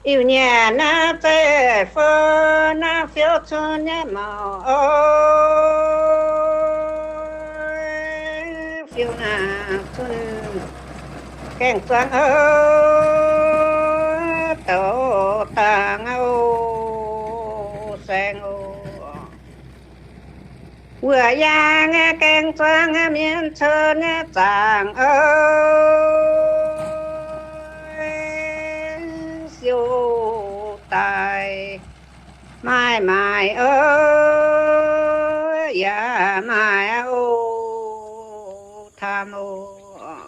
Iu nyanc naaiv zeiv fo naaiv fiou cun nyei mouc oc, fiou naaiv cun gaeng zuangx oc, douc dangh oc, saeng oc. Wuov yangh gaeng zuangx mienh cun nyei zaangc oc, siou daaih maaih maaic oc, yaac maaih oc, tam oc.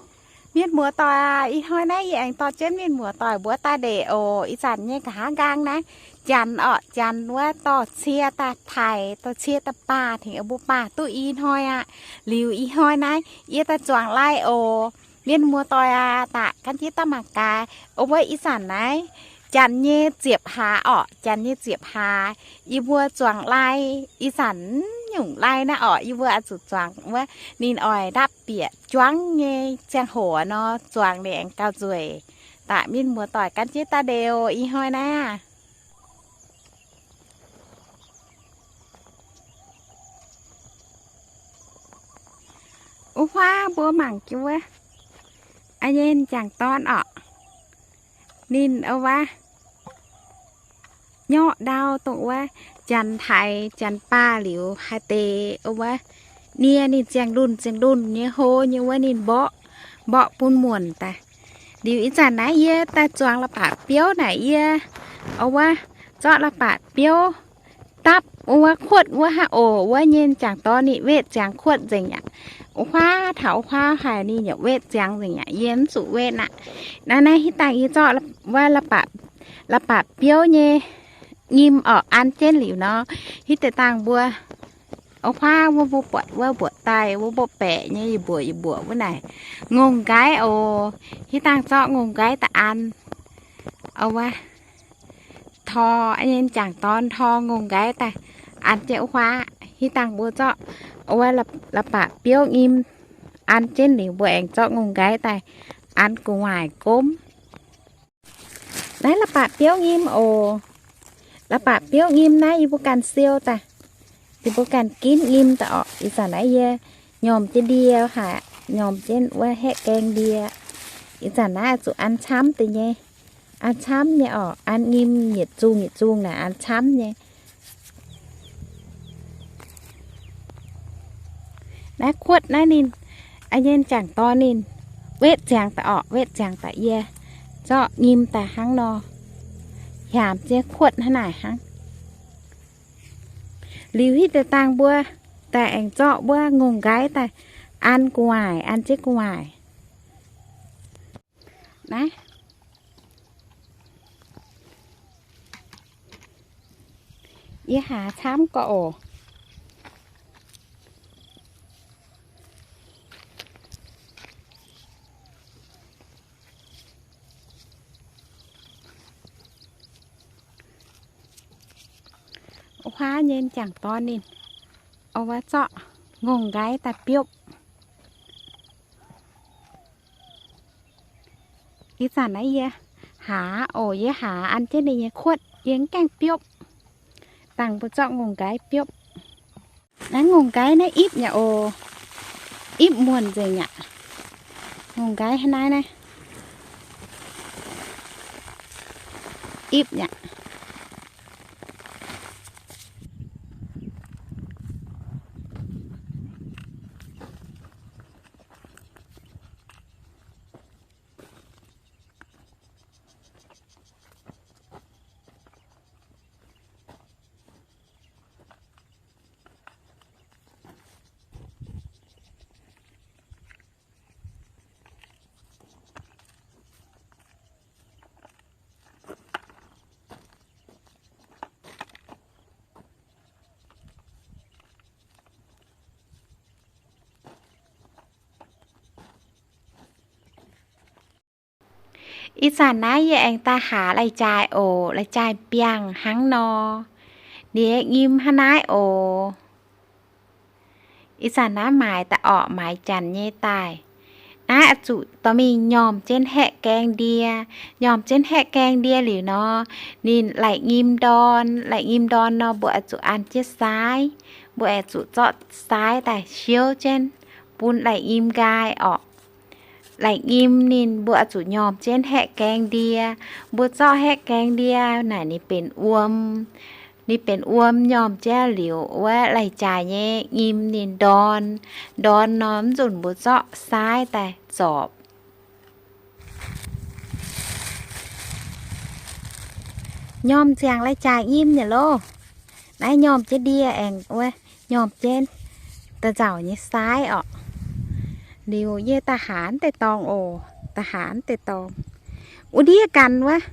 Mienh muoz-doic aac, ih hnoi naaiv yie aengx dorh jienv mienh muoz-doic mbuo daaih ndeic oc. Ih zanc nyei nqa'haav nqaang naaiv, janx orqc, janx wuov dorh cie daaih taaih, dorh cie daaih baah tengx mbuo baah duqv i hnoi aqv. Liuz ih hnoi naaiv yie daaih zuangx lai oc. Mienh muoz-doic aac, daaih gan jienv daaih mangc gaax. Wuov ih zanc naaiv janx nyei ziepc hlaax orqc, janx nyei ziepc hlaax, yie mbuo zuangx lai. Ih zanc nyungc lai naaiv orqc, yie mbuo oix zuqc zuangx wuov ninh oix ndapv bieqc juangv nyei ziangh hoc nor, zuangx ninh aengx gauh nzueic. Daaih mienh muoz-doic gan jienv daaih ndeic oc. Ih hnoi naaiv aac, wuov huaav mbuo mangc jienv wuov, a'nyei m'jangc dorn orqc, ninh wuov nyorqv ndau dongh wuov janx taaih janx baah liuz haaix deix wuov nie ninh ziangh ndunh ziangh ndunh nyei hlo nyei wuov ninh mborqv, mborqv bun muonc daaih. Liuz ih zanc naaiv yie daaih zuangx la'baac biouv naaic yie wuov zorqv la'baac biouv dapv wuov kuotv wuov hnangv oc. Wuov nyei m'jangc dorn ninh wetv ziangx kuotv nzengc aqv. Wuov huaav taux wuov huaav haic ninh yaac wetv ziangx nzengc aqv. Yie mv zuqc wetv aqv. Naaiv naaiv hitv dangh yie zorqv wuov la'baac, la'baac biouv nyei nyim orqc an jienv liuz nor, hitv deix dangh mbuo wuov huaav wuov mbuo buatc wuov mbuoqc daaih wuov mbuo baeqc nyei yie mbuoqc yie mbuoqc wuov naaic ngongh nqaiv oc. Hitv dangh zorqv ngongh nqaiv daaih an, wuov tor nyei m'jangc dorn tor ngongh nqaiv daaih an jienv wuov huaav. Hitv dangh mbuo zorqv wuov la'baac biouv nyim an jienv liuz mbuo aengx zorqv ngongh nqaiv daaih an gu'nguaaic gomv. Naaiv la'baac biouv nyim oc. La'baac biouv nyim naaiv yie mbuo ganh siou daaih, yie mbuo ganh ginv nyim daaih orqc. Ih zanc naaiv yie nyormh jienv ndie haic, nyormh jienv wuov haeqv gaeng ndie. Ih zanc naaiv zuqc an camv deix nyei, an camv nyei orqc. An nyim yietc zungh yietc zungh naaic an camv nyei. Naaiv kuotv naaiv ninh, a'nyei m'jangc dorn ninh wetv ziangx daaih orqc, wetv ziangx daaih yie zorqv nyim daaih hnangv nor, hiaamx jienv kuotv hnangv naaic hnangv. Liuz hitv deix dangh mbuo daaih aengx zorqv wuov ngongh nqaiv daaih an gu'nguaaic, an jienv gu'nguaaic. Naaiv yie hlaax camv gorqv oc. Wuov huaav nyei m'jangc dorn ninh, wuov zorqv ngongh nqaiv daaih biopv. Ih zanc naaiv yie hlaax oc, yie hlaax an jienv ninh nyei kuotv, yie mv gaengh biopv. Dangh mbuo zorqv ngongh nqaiv biopv. Naaiv ngongh nqaiv naaiv ipv nyei oc. Ipv muonc nzengc aqv. Ngongh nqaiv hnangv naaiv naaiv, ipv nyei aqv. Ih zanc naaiv yie aengx daaih hlaax lai-jaaix oc. Lai-jaaix biangh hnangv nor, ninh nyim hnangv naaiv oc. Ih zanc naaiv maaiz daaih orqc, maaiz janx nyei daaih. Naaiv oix zuqc dorh mingh nyormh jienv haeqv gaeng ndie. Nyormh jienv haeqv gaeng ndie liuz nor, ninh lai-nyim ndorn, lai-nyim ndorn nor mbuo oix zuqc an jienv saaiv. Mbuo oix zuqc zorqv saaiv daaih siouv jienv bun lai-nyim nqaai orqc. Lai-nyim ninh mbuo oix zuqc nyormh jienv haeqv gaeng ndie. Mbuo zorqv haeqv gaeng ndie naaic ninh benx wuom. Ninh benx wuom nyormh jienv liuz wuov lai-jaaix nyei nyim ninh ndorn. Ndorn nor mv nzunc mbuo zorqv saaiv daaih zorpc. Nyormh ziangx lai-jaaix nyim nyei loh. Naaiv nyormh jienv ndie aengx wuov, nyormh jienv da'nzauc nyei saaiv orqc. Liuz yie da'haav deix dorngx oc, da'haav deix dorngx. Wuov ndiev ganh wuov,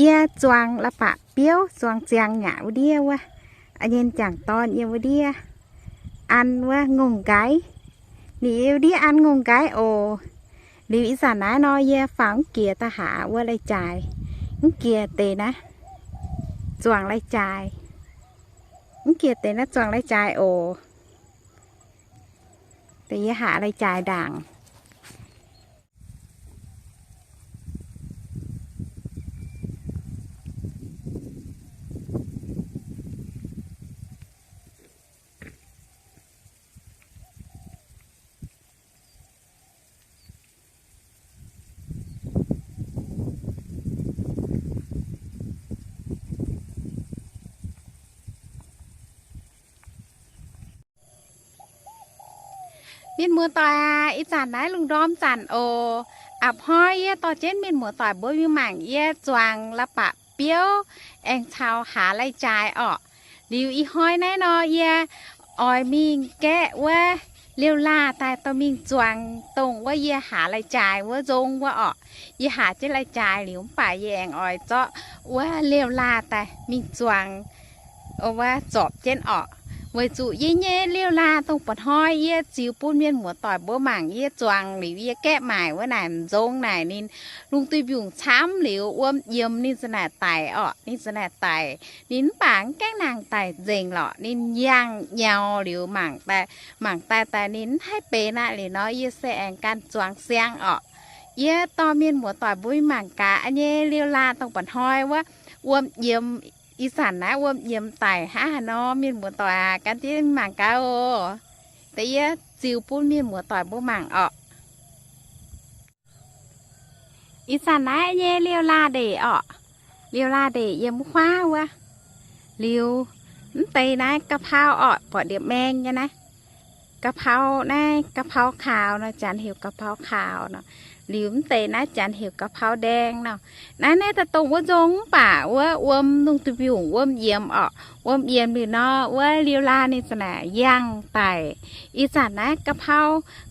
yie zuangx la'baqc biouv, zuangx ziangx nyaqc wuov ndiev wuov. A'nyei m'jangc dorn yiem wuov ndiev an wuov ngongh nqaiv. Ninh yiem wuov ndiev an ngongh nqaiv oc. Liuz ih zanc naaiv nor yie faaux mv jiex da'haav wuov lai-jaaix. Mv jiex deix naaiv zuangx lai-jaaix. Mv jiex deix naaiv zuangx lai-jaaix oc. Deix yie haax lai-jaaix ndaangc. Mienh muoz-doic aac, ih zanc naaiv lungh ndorm zanc oc. A'hnoi yie dorh jienv mienh muoz-doic mbuo mingh mangc yie zuangx la'baqc biouv aengx caux haax lai-jaaix orqc. Liuz ih hnoi naaiv nor yie oix mingh gaeqv wuov liouh laah daaih dorh mingh zuangx dongh wuov yie haax lai-jaaix wuov nzong wuov orqc. Yie haax jienv lai-jaaix liuz mv baac yie aengx oix zorqv wuov liouh laah daaih mingh zuangx wuov zorpc jienv orqc. Weic zuqc yie nyei liouh laah dongh mba'hnoi yie ziux bun mienh muoz-doic mbuo mangc yie zuangx liuz yie gaeqv maaic wuov naaic m'nzong naaic ninh lungh duih mbiungc camv liuz wuom yiemx ninh za'naaic daic orqc, ninh za'naaic daic. Ninh mv baac mv gaengh nangc daic nzengc lorqc, ninh yangh nyaux liuz mangc daaih, mangc daaih daaih ninh mv haih benx aqv. Liuz nor yie se aengx ganh zuangx siang orqc. Yie dorh mienh muoz-doic mbuo mingh mangc gaax a'nyei liouh laah dongh mba'hnoi wuov wuom yiemx. Ih zanc naaiv wuom yiemx daic hnangv haaix nor, mienh muoz-doic aac, gan jienv mingh mangc gaax oc. Da'yietv ziux bun mienh muoz-doic mbuo mangc orqc. Ih zanc naaiv nyei liouh laah ndeic orqc. Liouh laah ndeic yiem wuov huaav wuov. Liuz mv deix naaiv กะเพรา orqc, buatc ndie-maeng nyei naaiv. กะเพรา naaiv กะเพราขาว nor, Janx heuc กะเพราขาว nor. Liuz mv deix naaiv Janx heuc กะเพราแดง nor. Naaiv naaiv daaih dongh wuov nzong mv baac wuov wuom lungh duih mbiungc wuom yiemx orqc. Wuom yiemx liuz nor wuov liouh laah ninh za'naaic yangh daic. Ih zanc naaiv กะเพรา,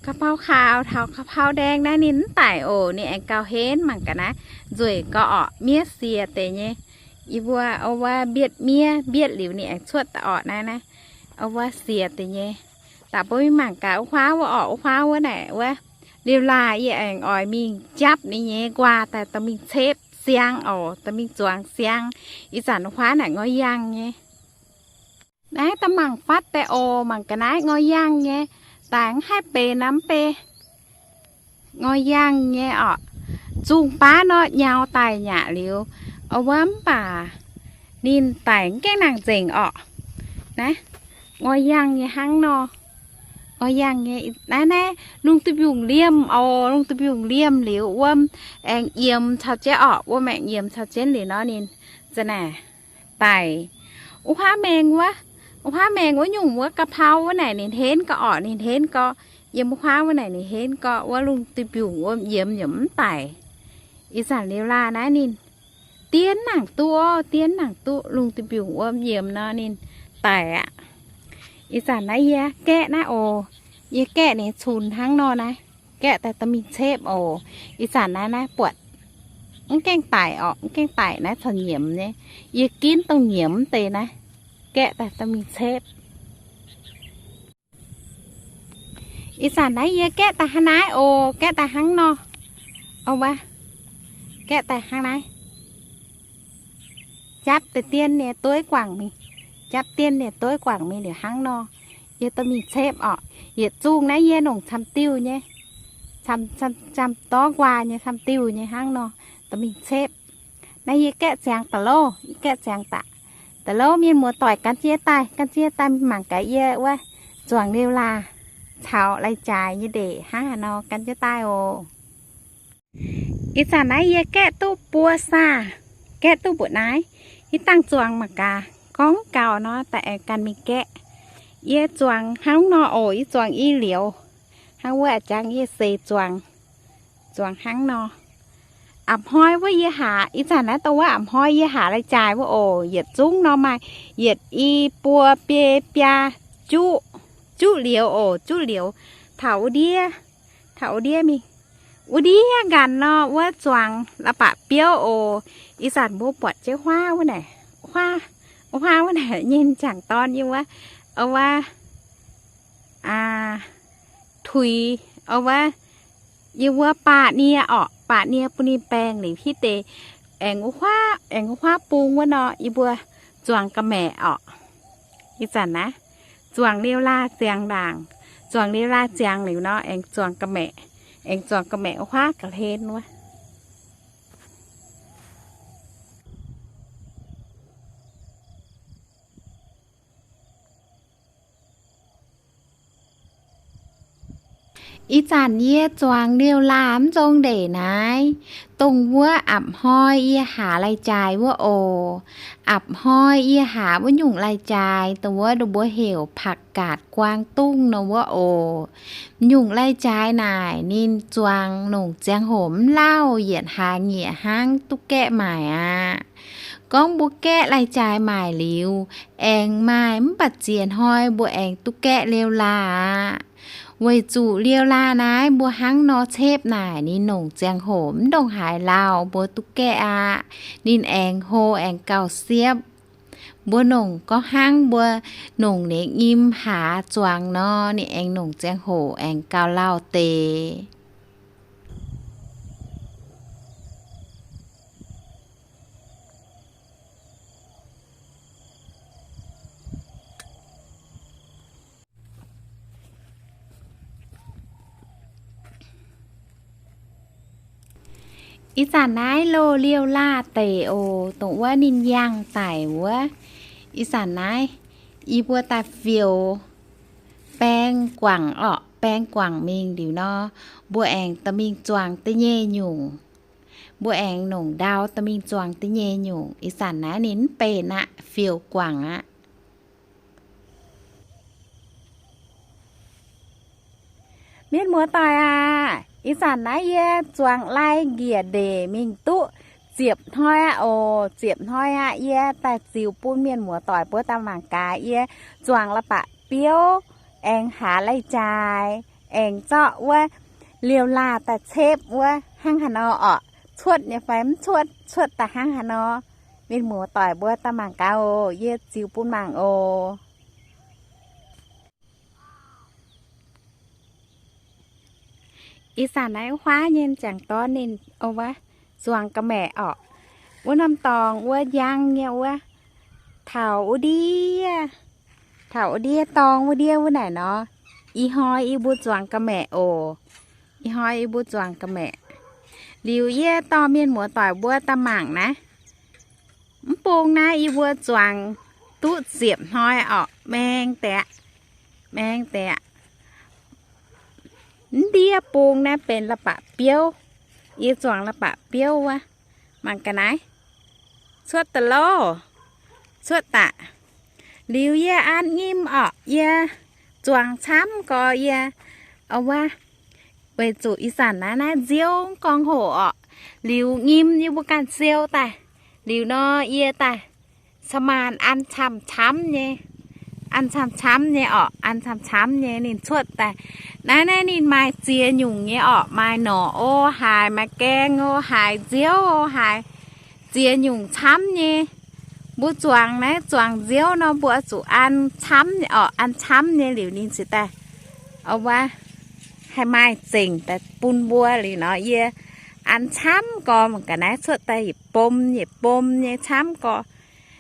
กะเพราขาว taux กะเพราแดง naaiv ninh mv daic oc. Ninh aengx gauh henv mangc gaax naaiv nzueic gau orqc, miev siex deix nyei. Yie mbuo wuov mbietv miev, mbietv liuz ninh aengx cuotv daaih orqc naaiv naaiv. Wuov siex deix nyei. Daaih mbuo mingh mangc gaax wuov huaav wuov orqc, wuov huaav wuov naaic wuov liouh laah yie aengx oix mingh japv ninh nyei nquaah daaih dorh mingh cepv siang orqc, dorh mingh zuangx siang. Ih zanc wuov huaav naaic ngoi yangh nyei. Naaiv daaih mangc fatv daaih oc, mangc ga'naaiv ngoi yangh nyei, daaih mv haih benx aqv, mv bei ngoi yangh nyei orqc. Zungh baav nor nyaux daaih nyaqc liuz, wuov mv baac ninh daic mv gaengh nangc nzengc orqc. Naaiv ngoi yangh nyei hnangv nor. Ngoi yangh nyei naaiv, naaiv lungh duih mbiungc liemh oc, lungh duih mbiungc liemh liuz wuom aengx yiemx caux jienv orqc, wuom aengx yiemx caux jienv liuz nor ninh za'naaic daic. Wuov huaav maengx wuov, wuov huaav maengx wuov nyungc wuov กะเพรา wuov naaic ninh henv gau orqc, ninh henv gau. Yiem wuov huaav wuov naaic ninh henv gau, wuov lungh duih mbiungc wuom yiemx yaac mv daic. Ih zanc liuz laah naaiv ninh dien nangc duqv, dien nangc duqv lungh duih mbiungc wuom yiemx nor ninh daic aqv. Ih zanc naaiv yie gaeqv naaiv oc, yie gaeqv ninh cunx hnangv nor naaiv, gaeqv daaih dorh mingh cepv oc. Ih zanc naaiv naaiv buatc mv gaengh daic orqc, mv gaengh daic naaiv corc nyiemz nyei. Yie ginv dongh nyiemz deix naaiv, gaeqv daaih dorh mingh cepv. Ih zanc naaiv yie gaeqv daaih hnangv naaiv oc, gaeqv daaih hnangv nor. Wuov, gaeqv daaih hnangv naaiv. Japv deix dien nyei dueiv guangc mingh, japv dien nyei dueiv guangc mingh liuz hnangv nor. Yie dorh mingh cepv orqc. Yietc zungh naaiv yie nongc camv diuh nyei. camv-camv dorv nquaah nyei, camv-diuh nyei hnangv nor, dorh mingh cepv. Naaiv yie gaeqv ziangx da'louv, yie gaeqv ziangx daaih. Da'louv mienh muoz-doic gan jienv daaih, gan jienv daaih mangc gaax yie wuov zuangx liouh laah caux lai-jaaix nyei ndeic hnangv haaix nor gan jienv daaih oc. Ih zanc naaiv yie gaeqv duqv buo saah, gaeqv duqv mbuoqc naaiv. Yie dangh zuangx mangc gaax, gorngv gauh nor daaih aengx gan mingh gaeqv. Yie zuangx hnangv nor oc, yie zuangx i liouh. Hnangv wuov a'jangv yie seix zuangx, zuangx hnangv nor. A'hnoi wuov yie haax, ih zanc naaiv dongh wuov a'hnoi yie haax lai-jaaix wuov oc. Yietc zungv nor maaih yietc i buo biei biaa juqv, juqv liouh oc, juqv liouh. Taux wuov ndiev, taux wuov ndiev mingh, wuov ndiev nqanx nor wuov zuangx la'baac biouv oc. Ih zanc mbuo buatc jienv huaav wuov naaic, huaav, huaav wuov naaic nyei m'jangc dorn yie wuov, wuov, aa, tuix, wuov, yie wuov baah nie orqc, baah nie bun ninh baengh liuz hitv deix aengx wuov huaav, aengx wuov huaav bung wuov nor, yie mbuo zuangx ga'maeqc orqc. Ih zanc naaiv zuangx liouh laah ziangx ndaangc, zuangx liouh laah ziangx liuz nor, aengx zuangx ga'maeqc, aengx zuangx ga'maeqc wuov huaav ga'hlen wuov. Ih zanc yie zuangx liouh laah mv nzong ndeic naaiv, dongh wuov a'hnoi yie haax lai-jaaix wuov oc. A'hnoi yie haax wuov nyungc lai-jaaix, dongh wuov mbuo heuc ผักกาดกวางตุ้ง nor wuov oc. Nyungc lai-jaaix naaic ninh zuangx nongc ziangh hoc mv lauh, yietc hlaax nyieqc hnangv duqv gaeqv maaic aqv. Gorngv mbuo gaeqv lai-jaaix maaic liuz, aengx maaih mv baac ziex hnoi mbuo aengx duqv gaeqv liouh laah aqv. Weic zuqc liouh laah naaiv mbuo hnangv nor cepv naaic, ninh nongc ziangh hoc mv ndongc haaix lauh mbuo duqv gaeqv aqv. Ninh aengx hlo aengx gauh siepv. Mbuo nongc gorngv hnangv mbuo nongc ninh nyim haax zuangx nor, ninh aengx nongc ziangh hoc aengx gauh lauh deix. Ih zanc naaiv loz liouh laah deic oc, dongh wuov ninh yangh daic wuov. Ih zanc naaiv yie mbuo daaih fioux baeng guangc orqc, baeng guangc mingh liuz nor, mbuo aengx dorh mingh zuangx da'nyeic nyungc. Mbuo aengx nongc ndau dorh mingh zuangx da'nyeic nyungc. Ih zanc naaiv ninh mv benx aqv, fioux guangc aqv. Mienh muoz-doic aac, ih zanc naaiv yie zuangx lai njiec ndeic mingh duqv ziepc hnoi aqv oc. Ziepc hnoi aqv, yie daaih ziux bun mienh muoz-doic mbuo daaih mangc gaax yie zuangx la'baac biouv, aengx haaz lai-jaaix, aengx zorqv wuov liouh laah daaih cepv wuov hnangv haaix nor orqc. Cuotv nyei fai mv cuotv, cuotv daaih hnangv haaix nor, mienh muoz-doic mbuo daaih mangc gaax oc. Yie ziux bun mangc oc. Ih zanc naaiv huaav nyei m'jangc dorn ninh, o, wuov zuangx ga'maeqc orqc. Wuov norm dorngx wuov njang nyei wuov, taux wuov ndiev, taux wuov ndiev dorng wuov ndiev wuov naaic nor, ih hnoi yie mbuo zuangx ga'maeqc oc. Ih hnoi yie mbuo zuangx ga'maeqc. Liuz yie dorh mienh muoz-doic mbuo daaih mangc naaiv. Mv bung naaiv yie mbuo zuangx duqv ziepc hnoi orqc, maeng deix aqv, maeng deix aqv. Mv ndiev bung naaiv benx la'baac biouv. Yie zuangx la'baac biouv wuov. Mangc ga'naaiv. Cuotv daaih loh. Cuotv daaih. Liuz yie an nyim orqc, yie zuangx camv gorx yie, o, wuov, weic zuqc ih zanc naaiv naaiv nziouv gorngv hoc orqc. Liuz nyim yie mbuo ganh siou daaih. Liuz nor yie daaih ca'maanc an camv-camv nyei, an camv-camv nyei orqc, an camv-camv nyei ninh cuotv daaih. Naaiv naaiv ninh maaih ziex nyungc nyei orqc, maaih norqc o haaix, maaih gaeng o haaix, nziouv o haaix, ziex nyungc camv nyei. Mbuo zuangx naaiv zuangx nziouv nor mbuo zuqc an camv orqc, an camv nyei liuz ninh cingx daaih, o, wuov, haih maaih zengc daaih bun mbuo liuz nor yie an camv gorx mangc ga'naaiv cuotv daaih yietc bom yietc bom nyei camv gorx.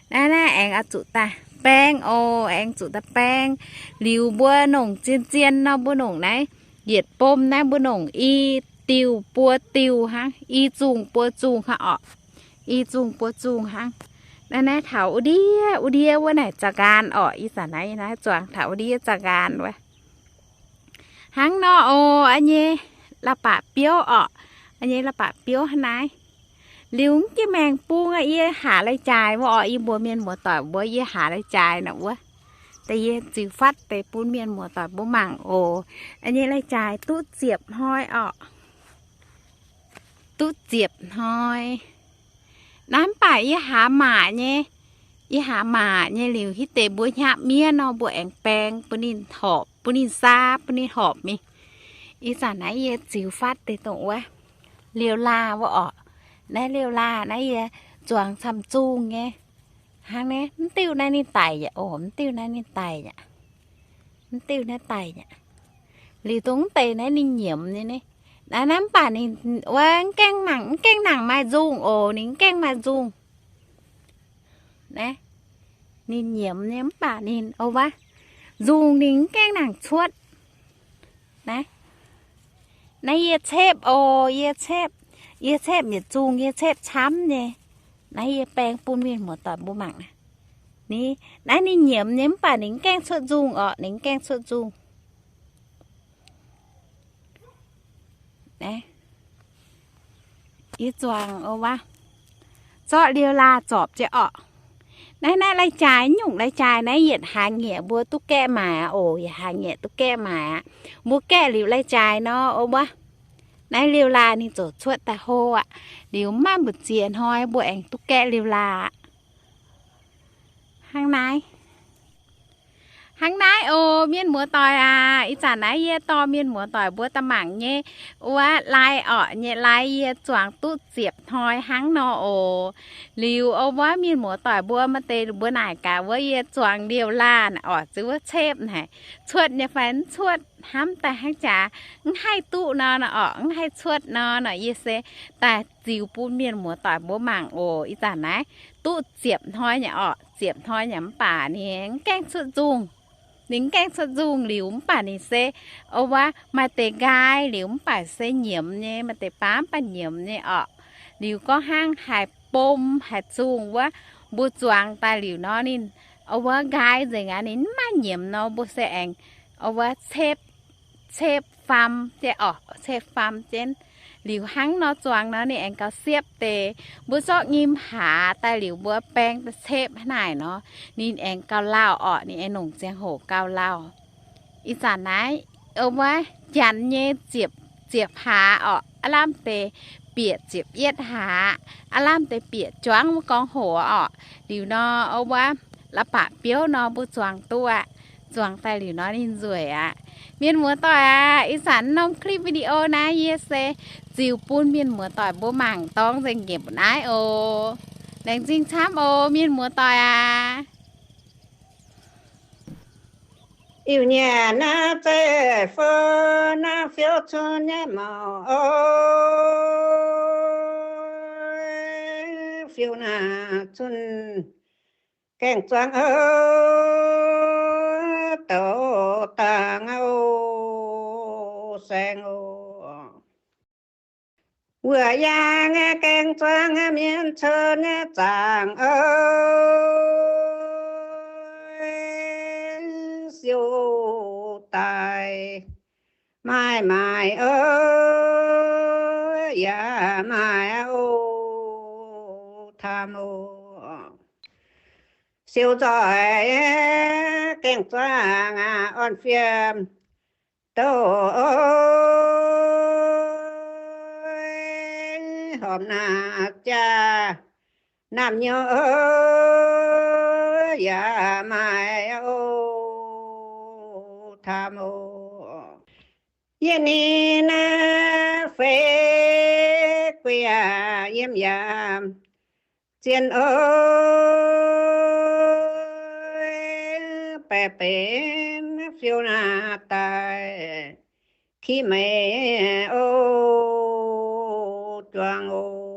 Naaiv naaiv aengx oix zuqc daaih baeng oc, aengx zuqc daaih baeng. Liuz mbuo nongc zien-zien nor mbuo nongc naaiv yietc bom naaiv mbuo nongc i diuh buo diuh hnangv, i zungh buo zungh hnangv orqc. I zungh buo zungh hnangv. Naaiv, naaiv taux wuov ndiev, wuov ndiev wuov naaic za'nqaan orqc. Ih zanc naaiv, naaiv zuangx taux wuov ndiev za'nqaan wuov. Hnangv nor oc, a'nyei la'baac biouv orqc. A'nyei la'baac biouv hnangv naaiv. Liuz mv jiex maengx bung aqv, yie haaz lai-jaaix wuov orqc. Yie mbuox mienh muoz-doic mbuo yie haaz lai-jaaix naaic wuov. Deix yie ziux fatv deix bun mienh muoz-doic mbuo mangc oc. A'nyei lai-jaaix duqv ziepc hnoi orqc. Duqv ziepc hnoi. Naaiv mv baac yie haaz maac nyei. Yie haaz maac nyei liuz hitv deix mbuo hnyapv miev nor mbuo aengx baeng bun ninh horpc, bun ninh saa, bun ninh horpc mingh. Ih zanc naaiv yie ziux fatv deix dongh wuov liouh laah wuov orqc. Naaiv liouh laah naaiv yie zuangx camv zungh nyei. Hnangv naaiv, mv diuh naaiv ninh daic yaac oc, mv diuh naaiv ninh daic yaac. Mv diuh naaiv daic yaac. Liuz dongh mv deix naaiv ninh nyiemz nyei. Naaiv, naaiv mv baac ninh wuov mv gaengh nangc, mv gaengh nangc maaih nzungh oc, ninh mv gaengh maaih nzungh. Naaiv, ninh nyiemz nyei mv baac ninh, o wuov, nzungh ninh mv gaengh nangc cuotv. Naaiv, naaiv yie cepv oc, yie cepv, yie cepv yietc zungh, yie cepv camv nyei. Naaiv yie baeng bun mienh muoz-doic mbuo mangc naaiv. Ni, naaiv ninh nyiemz nyei mv baac ninh mv gaengh cuotv nzungh orqc, ninh mv gaengh cuotv nzungh. Naaiv, yie zuangx o wuov, zorqv liouh laah zorpc jienv orqc. Naaiv, naaiv lai-jaaix, nyungc lai-jaaix naaiv yietc hlaax nyieqc mbuo duqv gaeqv maaic aqv oc, yietc hlaax nyieqc duqv gaeqv maaic aqv. Mbuo gaeqv liuz lai-jaaix nor o wuov, naaiv liouh laah ninh ziouc cuotv daaih hlo aqv. Liuz mv maaih mbu'ziex hnoi mbuo aengx duqv gaeqv liouh laah aqv. Hnangv naaiv. Hnangv naaiv oc, mienh muoz-doic aac. Ih zanc naaiv yie dorh mienh muoz-doic mbuo daaih mangc nyei wuov lai orqc, nyei lai yie zuangx duqv ziepc hnoi hnangv nor oc. Liuz o wuov mienh muoz-doic mbuo maaih deix mbuo naaic gaax wuov yie zuangx liouh laah orqc, ziouc wuov cepv naaic cuotv nyei fai mv cuotv, hnamv daaih hnangv jaax mv haih duqv nor, nor orqc, mv haih cuotv nor, nor yie se daaih ziux bun mienh muoz-doic mbuo mangc oc. Ih zanc naaiv duqv ziepc hnoi nyei orqc, ziepc hnoi nyei mv baac ninh mv gaengh cuotv nzungh. Ninh mv gaengh cuotv nzungh liuz mv baac ninh se o wuov maaih deix nqaai liuz mv baac se nyiemz nyei, maaih deix baav mv baac nyiemz nyei orqc. Liuz gorngv hnangv haaix bom haaix zungh wuov, mbuo zuangx daaih liuz nor ninh o wuov nqaai nzengc aqv, ninh mv maaih nyiemz nor mbuo se aengx o wuov cepv, cepv faam jienv orqc, cepv faam jienv. Liuz hnangv nor zuangx nor ninh aengx gauh siepv deix. Mbuo zorqv nyim haaz daaih liuz mbuo baeng daaih cepv hnangv naaic nor, ninh aengx gauh lauh orqc, ninh aengx nongc ziangh hoc gauh lauh. Ih zanc naaiv o wuov janx nyei ziepc, ziepc hlaax orqc, aav lamh deix bieqc ziepc yietv hlaax, aav lamh deix bieqc juangv wuov gorngv hoc orqc. Liuz nor o wuov la'baac biouv nor mbuo zuangx duqv aqv. Zuangx daaih liuz nor ninh nzueic aqv. Mienh muoz-doic aac, ih zanc norm clip video naaiv yie se ziux bun mienh muoz-doic mbuo mangc dorng nzengc njiec mbuo naaiv oc. Laengz zingh camv oc mienh muoz-doic aac. Iu nyanc naaiv zeiv fo naaiv fiou cun nyei mauc oc. Fiou naaiv cun gaeng zuangx oc, douc dangh oc, saeng oc. Wuov yaangh gaeng zuangx mienh cun nyei zaangc oc. Siou daaih maaih maaic oc, yaac maaih oc, taam oc. Siou nzoih gaeng zuangx orn fiem douc oc, horpc naaic jaax naamh nyouz oc, yaac maaih oc, taam oc. Yie ninh naaiv fei guic yaac yiem yaac zien oc, baeqc benx fiou naaiv daaih ki meix oc, juangc oc.